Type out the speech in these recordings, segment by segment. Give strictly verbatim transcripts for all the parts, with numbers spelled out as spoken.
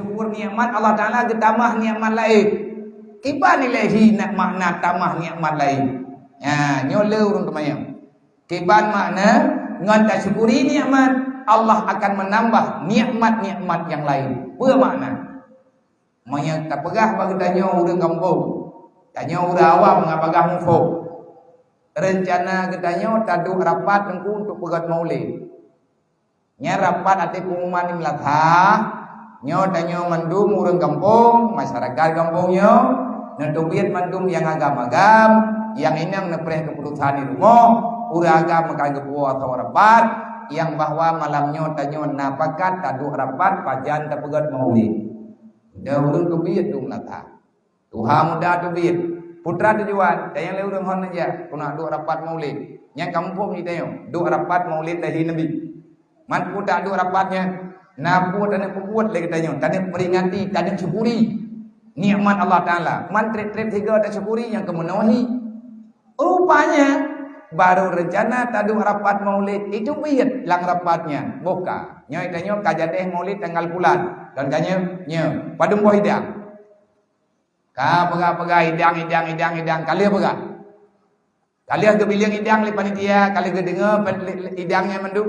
Syukur nikmat Allah Taala geutamah nikmat laén. Kiban ilée hi nak makna tamah nikmat laén. Ha, nyoe le ureuëng teumanyong. Kiban makna ngon tasyukuri nikmat, Allah akan menambah nikmat-nikmat yang lain. Peue makna? Meunyoe tapeugah bak geutanyoe ureuëng gampông, tanyoe ureuëng awam ngon bagah muphom. Reuncana geutanyoe taduek rapat teungku untuk peugét maulid. Nyan rapat até pengumuman di meulasah, nyoe tanyoe mandum ureuëng gampông, masyarakat gampông nyoe, neuteubiet mandum nyang agam-agam, nyang inong neupreh keuputosan di rumoh, ureuëng agam meukan geupuwoe asoe rapat, nyang bahwa malam nyoe tanyoe na pakat taduek rapat pajan tapeugét maulid. Dan ureuëng teubiet dum lata. Tuha muda teubiet. Putra tujuan, dan nyang lé ureuëng hon neujak, keuneuk duek rapat maulid. Nyang kampung di tanyoe, duek rapat maulid lahé Nabi. Man peue taduek rapat nyan, na peue taneuk peubuet lé geutanyoe, taneuk peringati, taneuk syukuri nikmat Allah Taala. Man treb-treb sigoe tasyukuri nyang keumeunohi. Rupanya, baru reuncana taduek rapat maulid, itu biet lam rapat nyan. Boh ka. Nyoe tanyoe ka jadeh maulid tanggal pulan. Dan ka nyoe, nyoe. Padum boh idang. Ka peugah-peugah idang, idang, idang, idang. Ka lheueh peugah. Ka lheueh geubiléng idang lé panitia, ka lheueh geudeungoe pe-, lé, lé, idang nyan mandum.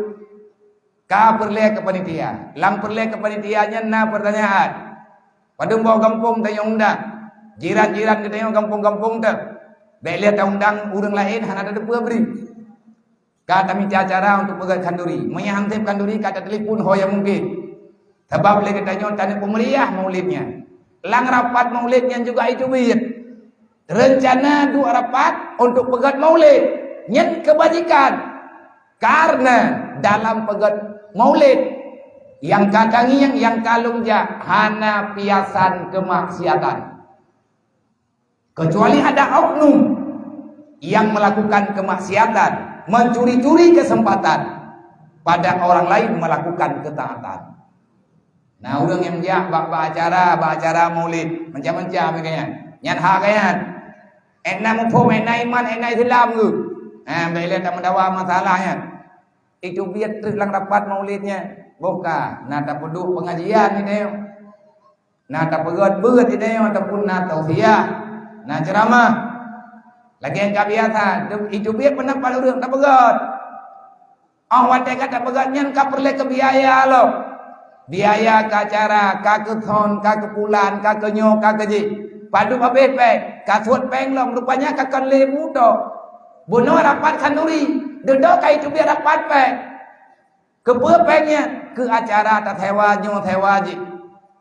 Ka peureulée keu panitia. Lam peureulée keu panitia nyan na peurtanyaan. Padum boh gampông tanyoe undang. Jiran-jiran geutanyoe gampông-gampông teuh. Bék lé taundang ureuëng laén hana tateupeue bri. Ka tamita cara untuk peugét khanduri. Meunyo han seb khanduri ka tatelepon ho nyang mungken. Sabab lé geutanyoe taneuk peumeriah maulid nyan. Lam rapat maulid nyan juga itu biet. Reuncana duek rapat untuk peugét maulid. Nyan keubajikan. Karena dalam peugét maulid, nyang ka tangieng, nyang ka lôn jak, hana piasan keumaksiatan. Kecuali ada oknum yang melakukan kemaksiatan, mencuri-curi kesempatan pada orang lain melakukan ketaatan. Nah, ureuëng nyang jak bak, bak acara, bak acara maulid, macam-macam lagée nyan. Nyan hak geuh nyan. Ék na muphom, ék na iman, ék na Islam geuh. Ha, bék lé tameudawa masalah nyan. Itu biet treuk lam rapat maulid nyan. Boh ka, na tapeuduek pengajian di tanyoe. Na tapeugét beuet di tanyoe ataupun na tausiah, na ceuramah. Lagée nyang ka biasa, itu biet pendapat ureuëng tapeugét. Óh watée ka tapeugét nyan ka peureulée keu biaya lom. Biaya keu acara, ka keu sound, ka keu pulan, ka keu nyoe, ka keu jih. Padub habéh péng, ka suet péng lom, rupanya ka kon lé muto. Bunoe rapat khanduri, dudoe ka itu biet rapat péng. Keupeue péng nyan? Keu acara tasewa nyoe sewa jih.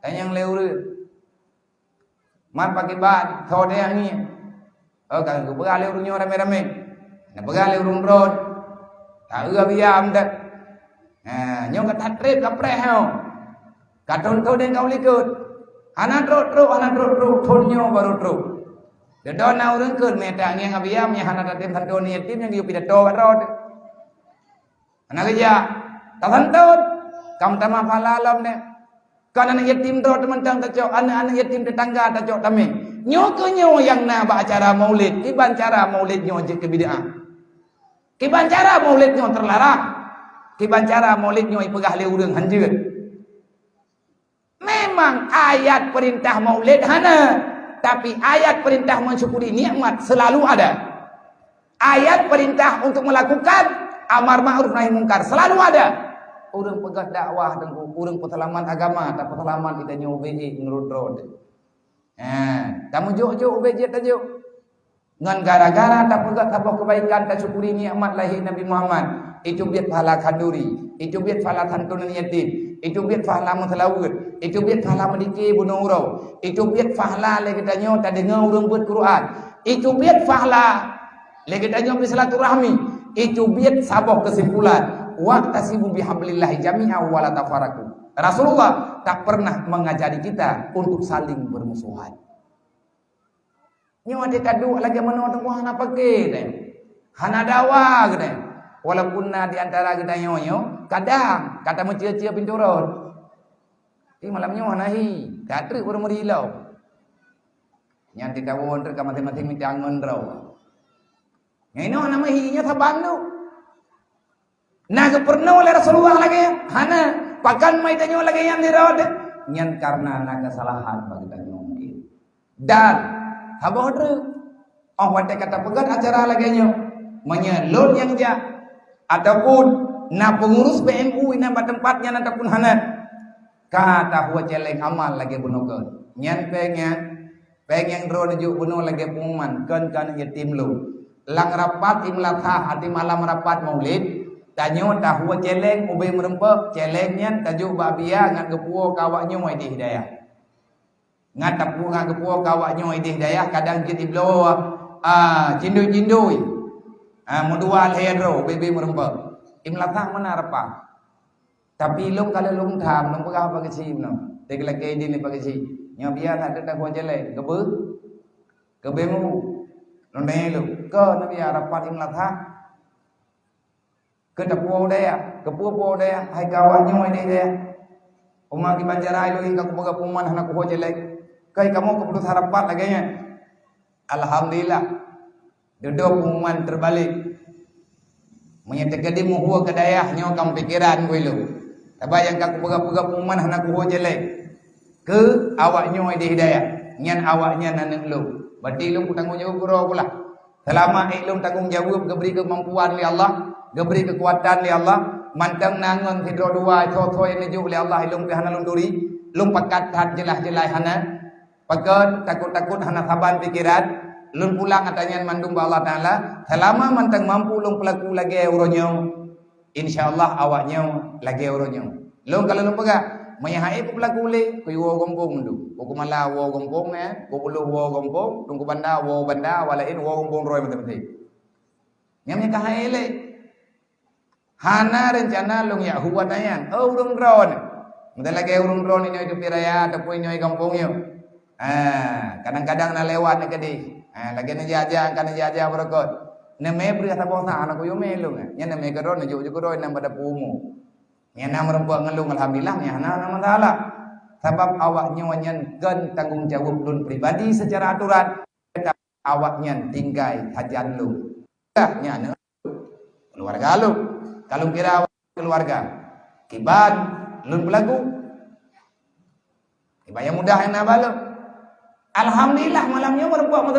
Tanyong lé ureuëng. Man pakriban, soe teuh nyang ngieng? Oh, ka geupeugah lé ureuëng nyoe ramé-ramé. Neupeugah lé ureuëng droe. Taeu biaya meudat. Ha, nyoe ka tatreb ka preh nyoe. Ka thon-thon nyang ka u likot. Hana trok-trok, hana trok-trok, thon nyoe baru trok. Dudoe na ureuëng kheun, mita ngieng biaya, meunyo hana tatem santoe yatim nyang geuyue pidato bak droe. Hana geujak. Tasantot. Ka meutamah pahala lom nyan. Kon aneuëk yatim droe teumantong tacok, aneuëk-aneuëk yatim tetangga tacok tamé. Nyoe keuh nyoe nyang na bak acara maulid. Kiban cara maulid nyoe jeuet keu bid'ah. Kiban cara maulid nyoe teularang. Kiban cara maulid nyoe ipeugah lé ureuëng hanjeuet. Memang ayat perintah maulid hana, tapi ayat perintah mensyukuri nikmat selalu ada. Ayat perintah untuk melakukan amar ma'ruf nahi mungkar selalu ada. Ureuëng peugah dakwah teungku, ureuëng peuseulamat agama, tapeuseulamat di tanyoe ubé jih meunurot droe. Ha, tameujok-jok ubé jih tajok. Ngon gara-gara tapeugét saboh keubaikan, tasyukuri nikmat lahé Nabi Muhammad, itu biet pahala khanduri, itu biet pahala santunan yatim, itu biet pahala meuseulaweuet, itu biet pahala meudike bunoe uroe, itu biet pahala lé geutanyoe tadeungoe ureuëng beuet Quran, itu biet pahala lé geutanyoe beusilaturahmi, itu biet saboh keusimpulan, "Wa'tasimu bihablillahi jami'a wa la tafarraqu." Rasulullah tak pernah mengajari kita untuk saling bermusuhan. Nyoe watée taduek lagée meunoe teungku hana pake deh. Hana dawa geude. Walaupun na di antara geutanyoe nyoe, kadang ka tameucie-cie pintoe rot. Tapi malam nyoe hana hi, ka treuk ureuëng meuri lom. Nyan teutabon treuk ka maséng-maséng mita angon droe. Nyan inoe hana meuhi, nyoe saban tu. Na geupeurunoe lé Rasulullah lagée nyan? Hana. Pakon meutanyoe lagée nyan di rot? Nyan karena na kesalahan bagi tanyoe mungkin. Dan saboh treuk, oh watée ka tapeugét acara lagée nyoe, meunyoe lôn nyang jak ataupun na pengurus P M U inan bak teumpat nyan ataupun hana, ka tahue céléng amal lagée bunoe keuh. Nyan péng nyan, péng nyang droe neujok bunoe lagée pengumuman, kon ka aneuk yatim lôn. Lam rapat imlatha, hati malam rapat maulid, tanyoe tahue céléng ubé meureumpok, céléng nyan tajok bak biya ngat geupuwoe keu awak nyoe idéh hidayah. Ngat tapu ngat geupuwoe keu awak nyoe idéh dayah, kadang jeuet ibloe, ah, cindui-cindui. Ah, meudua lhée droe bebe meureumpok. Imlatha meunan reupah. Tapi lôn ka lheueh lôn tham, lôn peugah bak geuchik meunan. Teuka lakée idin lé bak geuchik. Nyoe biasa teuka kuah jelek, geubeu. Geubeu mu. Lôn tanyong lôn, "Keu neubiya rapat imlatha?" Keu tapuwoe dayah, keu puwoe dayah, hai keu awak nyoe deh dayah. Uma kiban jarai lôn ka kupeugah pengumuman hana kuho jelek. Kai kamoe keuputosan rapat lagée nyan. Alhamdulillah. Dudoe pengumuman terbalik. Meunyoe teukeudi meuhue keu dayah nyoe ka meupikiran keu ilôn. Sabab nyang ka kupeugah-peugah pengumuman hana kuho jelek. Keu awak nyoe di hidayah, nyan awak nyan aneuk lôn. Berarti lôn kutanggong jaweueb keudroe kulah. Seulama ék lôn tanggong jaweueb geubri keumampuan lé Allah, geubri keukuatan lé Allah, mantong na ngon sidroe dua soe-soe nyang neujok lé Allah, lôn pih hana lôn turi, lôn pakat that jeulaih-jeulaih hana. Pakon takot-takot hana saban pikeran, lôn pulang ata nyan mandum bak Allah Taala, seulama mantong mampu lôn peulaku lagée uroe nyoe. Insya Allah awak nyoe lagée uroe nyoe. Lôn ka lôn peugah, meunyoe hana kupeulaku lé, kuwoe gampông dum. Ku Keumala woe gampông, eh, ku Buloh woe gampông, Teungku Banda woe Banda, awak laén woe gampông droe maté-maté. Nyan meunyoe ka hana lé. Hana reuncana lôn jak hu ata nyan. Oh, ureuëng droeneuh. Meunan lagée ureuëng droeneuh nyoe di tepi raya ataupun nyoe gampông nyoe. Ah, kadang-kadang na lewat na keudeh. Ah, lagée neujak-jak, ka neujak-jak beureukat. Neumé bri saboh sa, hana kuyue mé lôn. Nyan neumé keudroe, neujok ju keudroe, nyan bak dapu umu. Nyan na meureumpok ngon lôn, alhamdulillah, nyan hana, hana masalah. Sabab awak nyoe nyan kon tanggong jaweueb lôn pribadi secara aturan. Awak nyan tinggai sajan lôn. Dah nyan keluarga lôn. Ka lôn kira awak keluarga. Kiban lôn peulaku. Kiban nyang mudah nyang na bak lôn. Alhamdulillah, malam nyoe meureumpok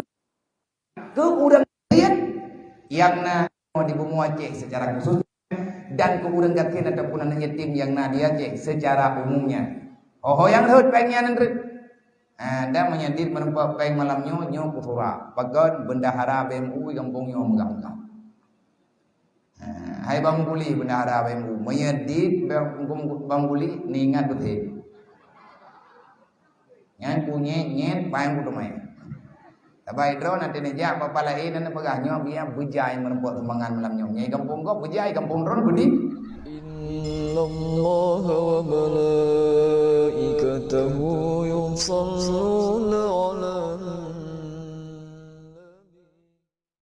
keu ureuëng laén nyang na di bumoe Aceh secara khusus dan keu ureuëng gasien ataupun aneuk yatim nyang na di Aceh secara umumnya. Ho-ho nyang rhot péng nyan rhot. Ah, dan meunyoe dit meureumpok péng malam nyoe, nyoe peusura. Pakon bendahara B M U gampông nyoe meugah-meugah. Ah, hai Bang Guli, bendahara B M U. Meunyoe dit Bang, Bang Guli, neuingat beutôi. Nyan ku nyét-nyét, paih ku teumé. Sabai droe nanti neujak bak pala e dan peugah nyoe biar beujai meureumpok sumbangan malam nyoe. Nyai gampông gob beujai, gampông droe beudit. Innallaha wa malaikatahu yusalluna